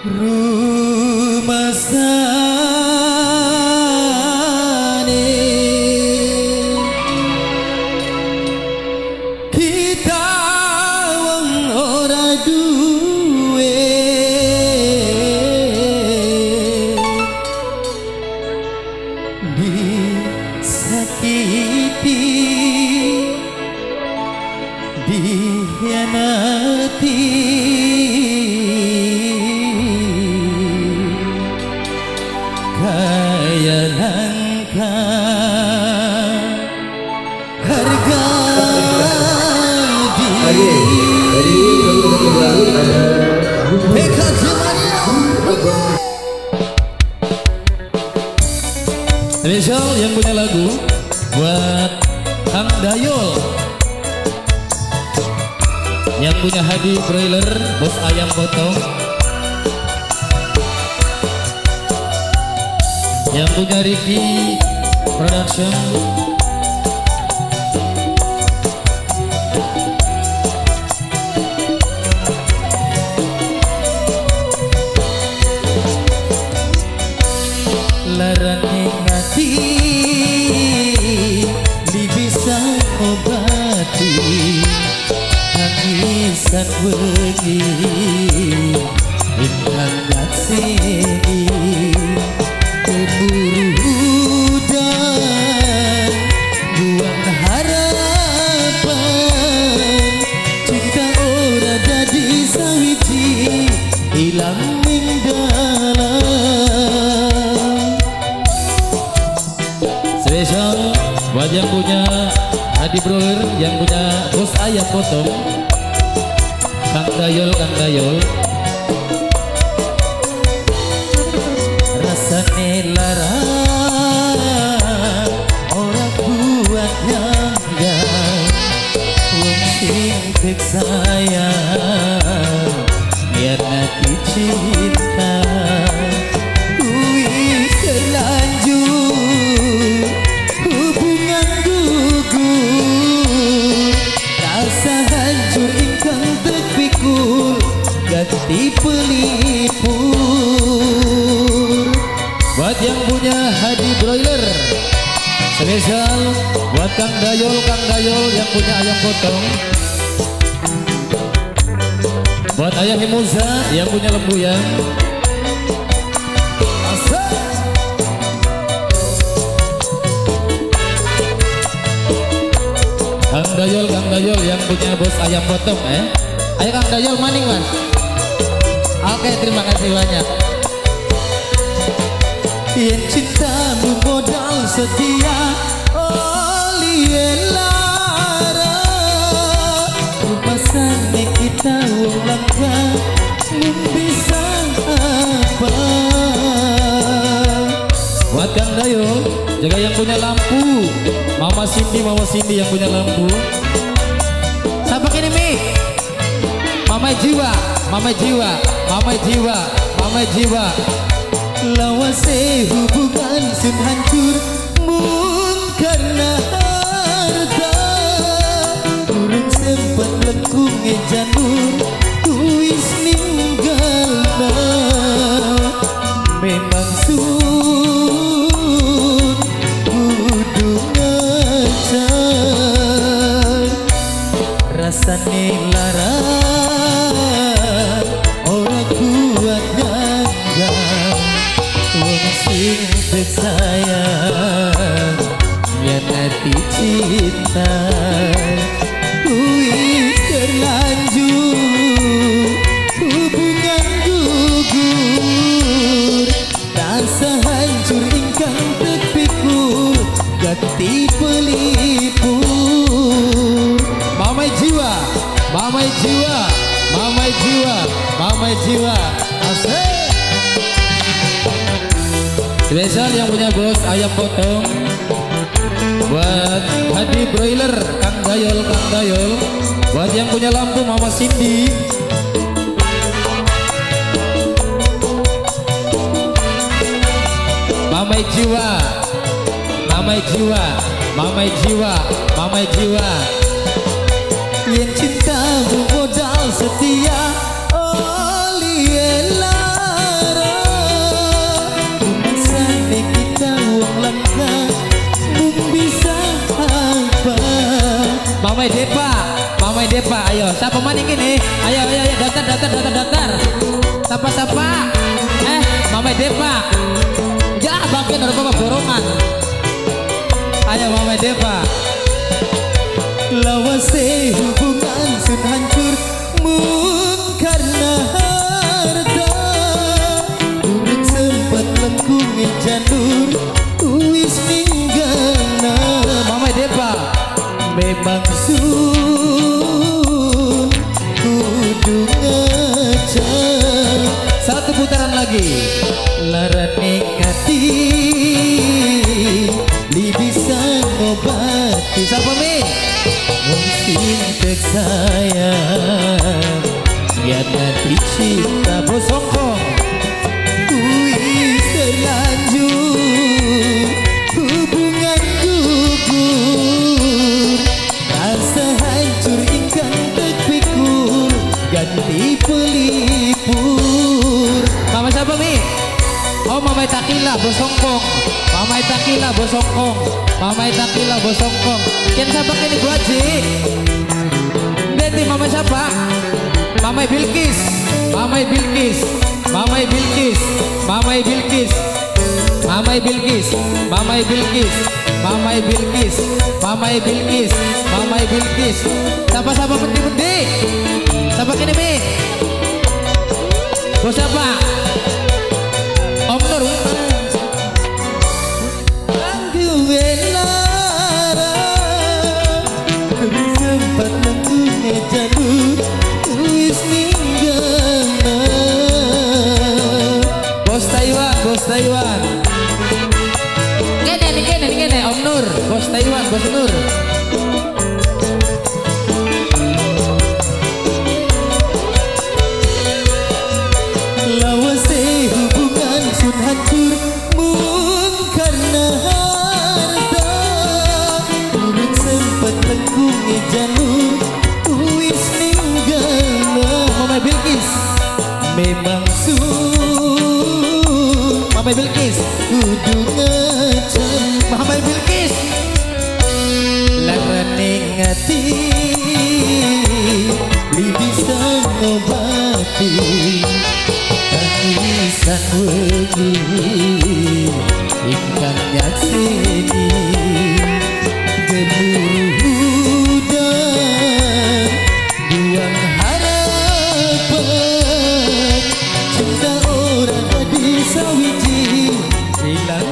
Rumasane kita wong ora duwe, disakiti, dikhianati, kaya langka harga Oke, diri. Jadi sebelum lagu ada PKJ Mario. Spesial yang punya lagu buat Kang Dayol, yang punya Hadi Broiler, bos ayam potong, yang punya Ricky Production, larane ati li bisa obati tangisan wengi ingkang nyakseni. Keburu hujan buang harapan, cinta ora dadi sawiji ilang ning dalan. Spesial buat yang punya Hadi Broiler, yang punya bos ayam potong, Kang Dayol, Kang Dayol. Rasane lara ora kuat nyangga, wong sing tek sayang ngianati cinta. Wis terlanjur hubungan gugur, rasa hancur ingkang terpikul ganti pelipur. Buat yang punya Hadi Broiler, spesial buat Kang Dayol, Kang Dayol yang punya ayam potong, buat Ayah Himuza yang punya lembu yang asik. Kang Dayol, Kang Dayol yang punya bos ayam potong, eh. Ayo Kang Dayol maning mas. Oke, terima kasih banyak. Yen cintamu modal setia oleh lara, rupasane kita wong langka mung bisa apa. Buat Kang Dayol, jaga yang punya lampu, Mama Cindy, Mama Cindy yang punya lampu. Siapa ini Mi? Mama jiwa, Mama jiwa, Mama jiwa, Mama jiwa. Lawase hubungan sun hancur mung karena harta, durung sempat lekunge janur wis ninggalna. Memang sun kudu ngajar, rasane lara ora kuat nyangga, wong sing tek sayang ngianati cinta. Wis terlanjur hubungan gugur, rasa hancur ingkang terpikul ganti pelipur. Mamai jiwa, mamai jiwa, mamai jiwa, mamai jiwa, asik. Spesial yang punya bos ayam potong, buat Hadi Broiler, Kang Dayol, Kang Dayol. Buat yang punya lampu Mama Cindy, Mamai jiwa, Mamai jiwa, Mamai jiwa, Mamai jiwa. Yen cintamu modal setia oleh lara. Mamai Depa, Mamai Depa, ayo. Siapa maning ini? Ayo, ayo, ayo, daftar, daftar, daftar, daftar. Siapa, siapa? Mamai Depa. Ya, bagian orang bapak borongan. Ayo, Mamai Depa. Lawase hubungan sun hancur mung karena harta. Urang sempat lengkungi janur wis ninggalna. Mamai Depa. Memang sun kudu ngajar. Satu putaran lagi. Larane ati li bisa ngobati. Siapa mi? Wong sing tek sayang biar nanti cinta Bosongkong. Wis terlanjur hubungan gugur. Rasa hancur ingkang tek pikul ganti pelipur. Mama siapa mi? Oh, Mamai Takila Bosongkong. Mamai Takila Bosongkong. Mamai Takila Bosongkong. Kian siapa kini Bu Haji? Nanti Mama siapa? Mamai Bilqis. Mamai Bilqis. Mamai Bilqis. Mamai Bilqis. Mamai Bilqis. Mamai Bilqis. Mamai Bilqis. Mamai Bilqis. Mamai Bilqis. Siapa-siapa bendi-bendi? Siapa kini mi? Bos siapa? Om Nur. Duwe lara sempat lengkunge jalur wis ninggalna. Bos Taiwan, Bos Taiwan. Kene nih, kene nih, kene Om Nur, Bos Taiwan, Bos Nur. Lawase hubungan sun hancur mung karena harta. Urang sempat lengkungi jalur wis ninggalna. Mamai Bilqis, Memang sun Mamai Bilqis, kudu ngajar. Mamai Bilqis. Larane ati li bisa ngobati tangisan wengi ingkang nyakseni. Gemuruh udan buang harapan cinta ora disawiji hilang.